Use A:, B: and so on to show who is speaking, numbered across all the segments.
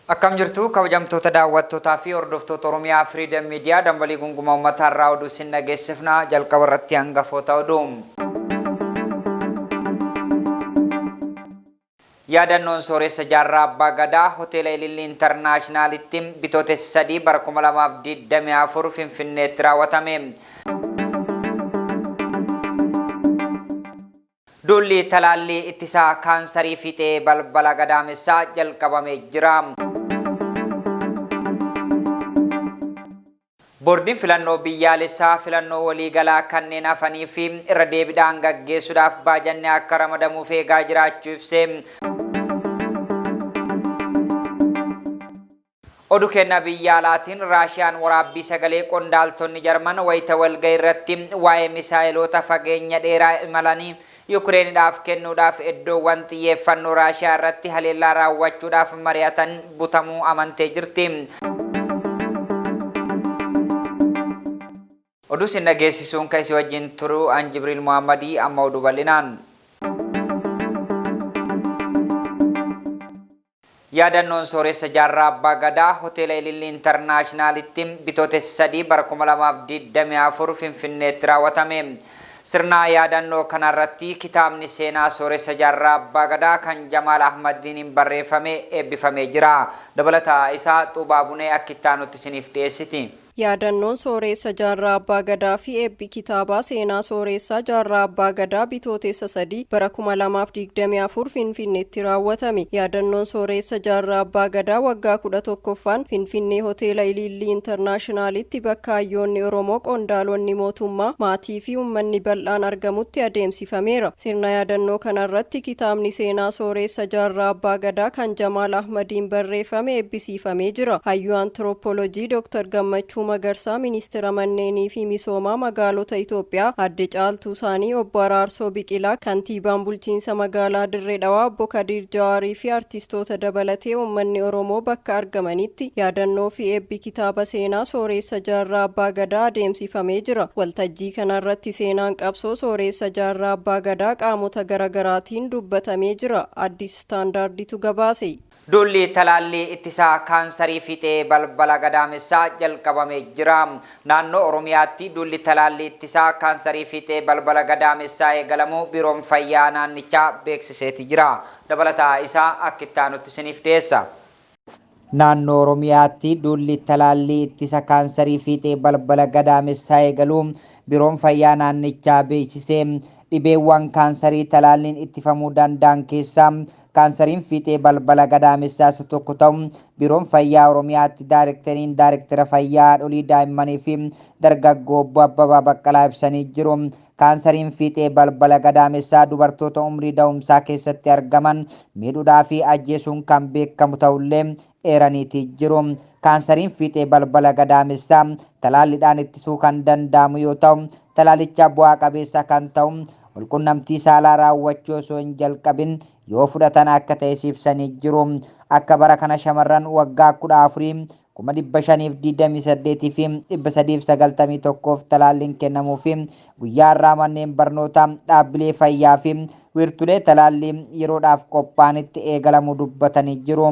A: Akkam jirtu kabajamtoota daawwattootaa fi hordoftoota Oromiyaa Freedom Media dambalii gungumaa uummataa irraa oduu isin dhageessifna jalqaba irratti hangafoota oduu. Yaadannoon Sooressa Jaarraa Abbaa Gadaa Hoteela Ilillii Intarnaashinaalitti Bitootessa 3 bara 2024 Finfinneetti raawwatame. Duulli talaallii ittisa kaansarii fiixee balbala gadaamessaa jalqabamee jira. Boordiin Filannoo Biyyaalessaa filannoo waliigalaa kanneen hafanii fi irra deebidhaan gaggeessuudhaaf baajanni akka ramadamuuf eegaa jiraachuu ibse. Odu keenna biyya alaatiin Raashiyaan waraabbii sagalee qondaaltonni Jarman wayita walgahii irratti waa'ee misaayeloota fageenya dheeraa imalanii Yukireenidhaaf kennuudhaaf eddoowwan xiyyeeffannoo Raashiyaa irratti haleellaa raawwachuudhaaf mari'atan butamuu amantee jirti. Oduu isin dhageessisuun ka isin wajjin turu an Jibriil Muhammadii amma oduu bal'inaan. Yaadannoon Sooressa Jaarraa Abbaa Gadaa Hoteela Ilillii Intarnaashinaalitti Bitootessa 3 bara 2024 Finfinneetti raawwatame. Sirna yaadannoo kanarratti kitaabni seenaa Sooressa Jaarraa Abbaa Gadaa kan Jamaal Ahmaddiiniin barreeffame eebbifamee jira. Dabalata isaa Xuubaa Bunee akka itti aanutti isiniif dhiyeessiti.
B: Yaadannoon Sooreessa Jaarraa Abbaa Gadaa fi eebbi kitaabaa seenaa Sooreessaa Jaarraa Abbaa Gadaa Bitootessa 3 bara 2024 Finfinneetti raawwatame. Yaadannoon Sooreessa Jaarraa Abbaa Gadaa waggaa 11ffaan Finfinnee Hoteela Iliillii Intarnaashinaalitti bakka hayyoonni Oromoo, qondaalonni mootummaa, maatii fi ummanni bal'aan argamutti adeemsifameera. Sirna yaadannoo kanarratti kitaabni seenaa Sooreessa Jaarraa Abbaa Gadaa kan Jamaal Ahmadiin barreeffame eebbisiifamee jira. Hayyuu Antirooppoolojii Dr. Gammachuu Magarsaa, Ministira Manneenii fi Misoomaa Magaalota Itoophiyaa Aadde Caaltuu Saanii, Obbo Araarsoo Biqilaa, Kantiibaan Bulchiinsa Magaalaa Dirree Dhawaa Obbo Kadiir Jawaarii fi artistoota dabalatee uummanni Oromoo bakka argamanitti yaadannoo fi eebbi kitaaba seenaa Sooreessa Jaarraa Abbaa Gadaa adeemsifamee jira. Waltajjii kanarratti seenaan qabsoo Sooreessa Jaarraa Abbaa Gadaa qaamota garagaraatiin dubbatamee jira. Addis Standarditu gabaase.
A: Duulli talaallii ittisa kaansarii fiixee balbala gadaamessaa jalqabamee jira. Naannoo Oromiyaatti duulli talaallii ittisa kaansarii fiixee balbala gadaamessaa eegalamuu Biiroon Fayyaa naannichaa beeksiseeti jira. Dabalata isaa akka itti aanutti isiniif dhiyeessa. Naannoo Oromiyaatti duulli talaallii ittisa kaansarii fiixee balbala gadaamessaa eegaluu Biiroon Fayyaa naannichaa beeksise. Dhibeewwan kaansarii talaalliin ittifamuu danda'an keessaa kaansariin fiixee balbala gadaamessaa isa tokko ta'uu Biiroon Fayyaa Oromiyaatti Daarektariin Daarektara Fayyaa Haadholii Daa'immanii fi Dargaggoo Obbo Abbabaa Baqqalaa ibsanii jiru. Kaansariin fiixee balbala gadaamessaa dubartoota umrii da'umsaa keessatti argaman miidhuudhaa fi ajjeesuun kan beekamu ta'ullee eeraniiti jiru. Kaansariin fiixee balbala gadaamessaa talaallidhaan ittisuu kan danda'amu yoo ta'u, talaalichaa bu'aa qabeessa kan ta'u walqunnamtii saalaa raawwachuu osoo hin jalqabin yoo fudhatan akka ta'es ibsanii jiru. Akka bara kana shamarran waggaa 14 528,391f talaalliin kennamuu fi guyyaa har'aa manneen barnootaa, dhaabbilee fayyaa fi wiirtulee talaallii yeroodhaaf qophaa'anitti eegalamuu dubbatanii jiru.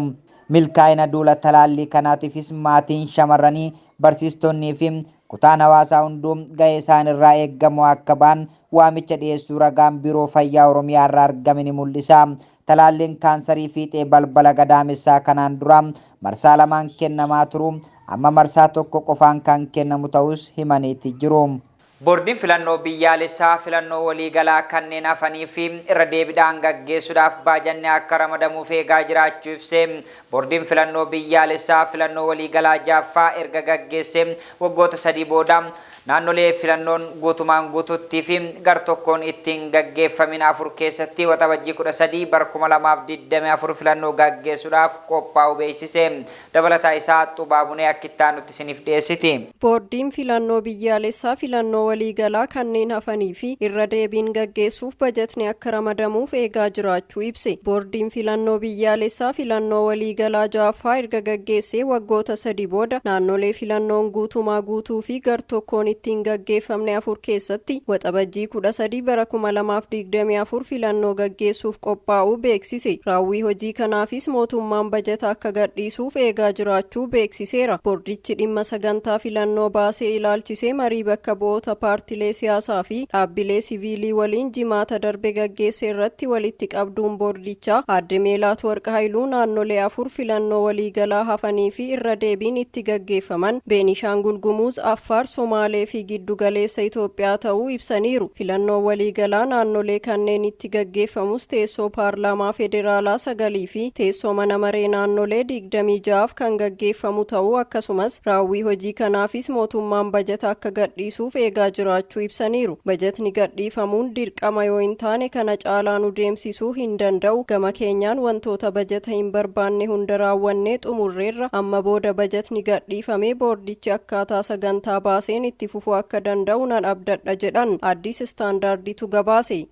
A: Milkaa'ina duula talaallii kanaatiifis maatiin shamarranii, barsiistonnii fi kutaan hawaasaa hunduu gahee isaanirraa eeggamu akka ba'an waamicha dhiyeessuu ragaan Biiroo Fayyaa Oromiyaarraa argame ni mul'isa. Talaalliin kaansarii fiixee balbala gadaamessaa kanaan dura marsaa lamaan kennamaa turu amma marsaa tokko qofaan kan kennamu ta'uus himaniiti jiru. Boordiin Filannoo Biyyaalessaa filannoo waliigalaa kanneen hafanii fi irra deebidhaan gaggeessuudhaaf baajanni akka ramadamuuf eegaa jiraachuu ibse. Boordiin Filannoo Biyyaalessaa filannoo waliigalaa 6ffaa erga gaggeessee waggoota 3 booda naannolee filannoon guutumaan guutuuttii fi gartokkoon itti hin gaggeeffamin 4 keessatti Waxabajjii 13 bara 2024 filannoo gaggeessuudhaaf qophaa'uu beeksise. Dabalataa isaa Xubaa Bunee akka itti aanutti isiniif dhiyeessiti.
B: Boordiin Filannoo Biyyaalessaa filannoo waliigalaa kanneen hafanii fi irra deebiin gaggeessuuf bajatni akka ramadamuuf eegaa jiraachuu ibse. Boordiin filannoo biyyaalessaa filannoo waliigalaa ja'affaa erga gaggeessee waggoota 3 booda naannolee filannoon guutumaa guutuu fi gartokkoon ittiin gaggeeffamne 4 keessatti Waxabajjii 13 bara 2024 filannoo gaggeessuuf qophaa'uu beeksise. Raawwii hojii kanaafis mootummaan bajata akka gadhiisuuf eegaa jiraachuu beeksiseera. Boordichi dhimma sagantaa filannoo baasee ilaalchisee marii bakka bu'oota paartilee siyaasaa fi dhaabbilee siviilii waliin Jimaata darbe gaggeesse irratti walitti qabduun boordichaa aadde Meelaatwarq Hayiluu naannolee 4 filannoo waliigalaa hafanii fi irra deebiin itti gaggeeffaman Beenishaangul Gumuz, Affaar, Somaalee fi Giddugaleessa Itoophiyaa ta'uu ibsaniiru. Filannoon waliigalaa naannolee kanneenitti gaggeeffamus teessoo paarlaamaa federaalaa 9 fi teessoo mana maree naannolee 26f kan gaggeeffamu ta'uu akkasumas raawwii hojii kanaafis mootummaan bajata akka gadhiisuuf eegaa jiraachuu ibsaniiru. Bajatni gadhiifamuun dirqama yoo hin taane kana caalaa nu deemsisuu hin danda'u. Gama keenyaan wantoota bajata hin barbaanne hunda raawwannee xumurreerra. Amma booda bajatni gadhiifamee boordichi akkaataa sagantaa baaseen itti fufuu akka danda'u nan abdadha jedhan. Addis Standarditu gabaase.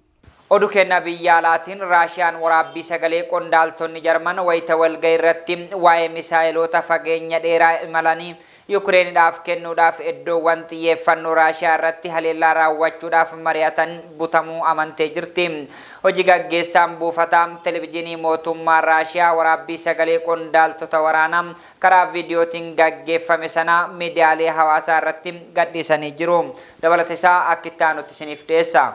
A: Oduu keenya biyya alaatiin, Raashiyaan waraabbii sagalee qondaaltonni Jarman wayita walgahii irratti waa'ee misaayiloota fageenya dheeraa imalanii Yukireeniidhaaf kennuudhaaf iddoowwan xiyyeeffannoo Raashiyaa irratti haleellaa raawwachuudhaaf mari'atan butamuu amantee jirti. Hojii gaggeessaan buufata televijiinii mootummaa Raashiyaa waraabbii sagalee qondaaltota waraanaa karaa viidiyootiin gaggeeffame sana miidiyaalee hawaasaa irratti gadhiisanii jiru. Dabalata isaa akka itti aanutti isiniif dhiyeessa.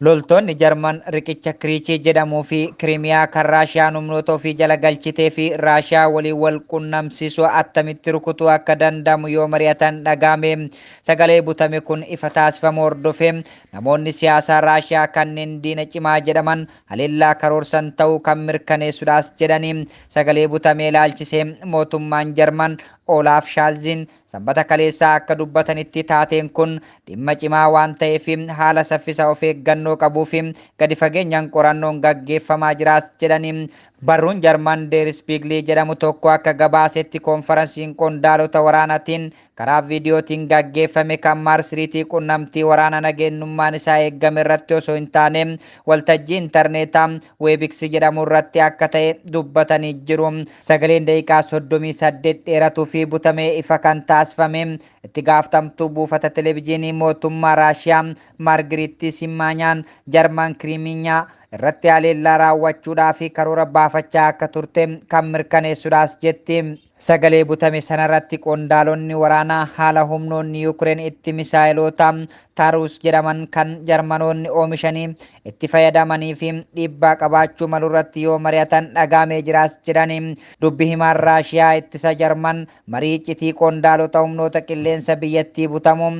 A: Loltoonni Jarman riqicha Kiriichii jedhamuu fi Kiriimiyaa kan Raashiyaan humnoota ofii jala galchitee fi Raashiyaa waliin wal qunnamsiisu attamitti rukutuu akka danda'amu yoo mari'atan dhaga'ame. Sagalee butame kun ifa taasifamu hordofee namoonni siyaasaa Raashiyaa kanneen diina cimaa jedhaman haleellaa karoorsan ta'uu kan mirkaneessudhaas jedhanii, sagalee butamee ilaalchisee mootummaan Jarman Olaaf Shaalziin Sanbata kaleessaa akka dubbatanitti, taateen kun dhimma cimaa waan ta'eef haala saffisa of eeggannoo qabuu fi gadi fageenyaan qorannoon gaggeeffamaa jiraas jedhanii. Barruun Jarman Der Spiegel jedhamu tokko akka gabaasetti, koonfaransiin qondaalota waraanaatiin karaa viidiyootiin gaggeeffame kan maarsiriitii qunnamtii waraanaa nageenyummaan isaa eegame irratti osoo hin taane waltajjii intarneetaa Webex jedhamu irratti akka ta'e dubbatanii jiru. Sagaleen daqiiqaa 38 dheeratuu fi butamee ifa kan taasifame itti gaafatamtuu buufata televijiinii mootummaa Raashiyaa Maargiriitti Simmaanyaan Jarman Kiriimiyaa irratti haleellaa raawwachuudhaa fi karoora baafachaa akka turte kan mirkaneessudhaas jetti. Sagalee butame sanarratti qondaalonni waraanaa haala humnoonni Yuukireen itti misaayiloota Taaruus jedhaman kan Jarmanoonni oomishanii itti fayyadamanii fi dhiibbaa qabaachuu malurratti yoo mari'atan dhagaamee jiraas jedhani. Dubbi himaan Raashiyaa ittisa Jarman marii iccitii qondaalota humnoota qilleensa biyyattii butamu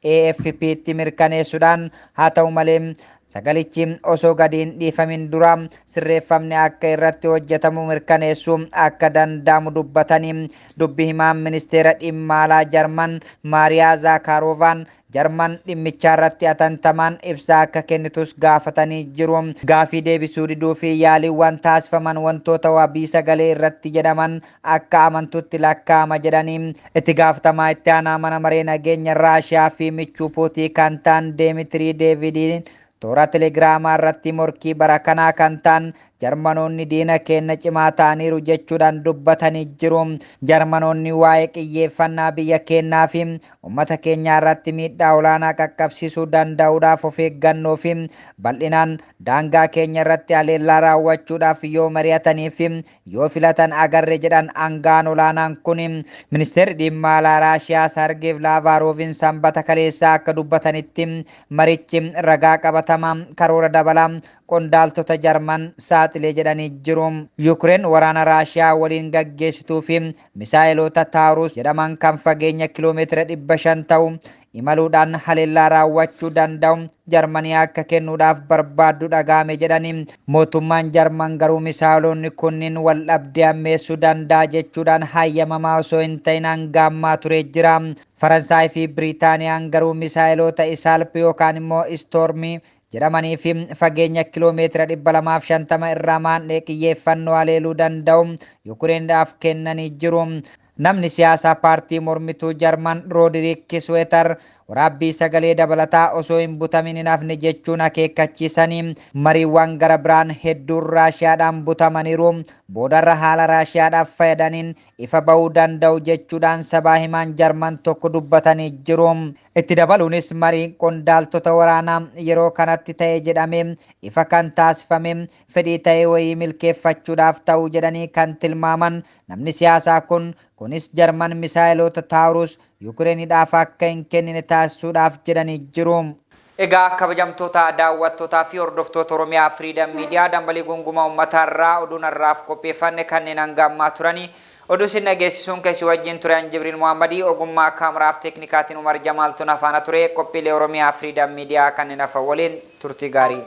A: AFP'tti mirkaneessuudhaan, haa ta'u malee sagalichi osoo gadi hin dhiifamin dura sirreeffamni akka irratti hojjetamu mirkaneessuu akka danda'amu dubbatanii. Dubbi himaan ministeera dhimma alaa Jarman Maariyaa Zaakaaroovaan Jarman dhimmicha irratti atantamaan ibsa akka kennitus gaafatanii jiru. Gaafii deebisuu diduu fi yaaliiwwan taasifaman wantoota wabii sagalee irratti jedhaman akka amantutti lakkaa'ama jedhanii. Itti gaafatamaa itti aanaa mana maree nageenya Raashiyaa fi michuu Puutii kan ta'an Deemitirii Deevidiin toora telegiraamaa irratti morkii bara kanaa kan ta'an Jarmanoonni diina keenya cimaa ta'aniiru jechuudhaan dubbatanii jiru. Jarmanoonni waa'ee xiyyeeffannaa biyya keenyaa fi uummata keenyaa irratti miidhaa olaanaa qaqqabsiisuu danda'uudhaaf of eeggannoo fi bal'inaan daangaa keenya irratti haleellaa raawwachuudhaaf yoo mari'atanii fi yoo filatan agarre jedhan aangaan olaanaan kun. Ministeerri dhimma alaa Raashiyaa Sargeev Laavaaroviin Sanbata kaleessaa akka dubbatanitti, marichi ragaa qabatamaa karoora dabalaa qondaaltota Jarman saaxilee jedhanii jiru. Yuukireen waraana Raashiyaa waliin gaggeessituu fi misaayiloota Taaruus jedhaman kan fageenya kiloomeetira 500 ta'u imaluudhaan haleellaa raawwachuu danda'u Jarmanii akka kennuudhaaf barbaaddu dhagaame jedhanii, mootummaan Jarman garuu misaayiloonni kunniin wal dhabdee hammeessuu danda'a jechuudhaan hayyamamaa osoo hin ta'in hanga ammaa turee jira. Faransaay fi Biriitaaniyaan garuu misaayiloota Isaalp yookaan immoo Istoormii jedhamanii fi fageenya kiloomeetira 250 irraa maandhee xiyyeeffannoo haleeluu danda'u Yukireeniidhaaf kennanii jiru. Namni siyaasaa paartii mormituu Jarman Roodiriik Kisweetar waraabbii sagalee dabalataa osoo hin butamin hin hafne jechuun akeekkachiisanii, mariiwwan gara biraan hedduun Raashiyaadhaan butamaniiru. Boodarra haala Raashiyaadhaaf fayyadaniin ifa bahuu danda'u jechuudhaan sabaa himaan Jarman tokko dubbatanii jiru. Itti dabaluunis, mariin qondaaltota waraanaa yeroo kanatti ta'e jedhamee ifa kan taasifame fedhii ta'e wayii milkeeffachuudhaaf ta'uu jedhanii kan tilmaaman namni siyaasaa kun, kunis Jarman misaayiloota Taawurus Yukireeniidhaaf akka hin kennine taasisuudhaaf jedhanii jiru. Egaa kabajamtoota daawwattootaa fi hordoftoota Oromiyaa Firiidam Miidiyaa, dambalii gungumaa uummataa irraa oduun har'aaf qopheeffanne kanneen hanga ammaa turanii. Oduu isin dhageessisuun keessi wajjin ture an Jibriil Muhammadii, ogummaa kaameraaf teeknikaatiin Umar Jamaaltuun afaana ture. Qophiilee Oromiyaa Firiidam Miidiyaa kanneen hafa waliin turtii gaarii.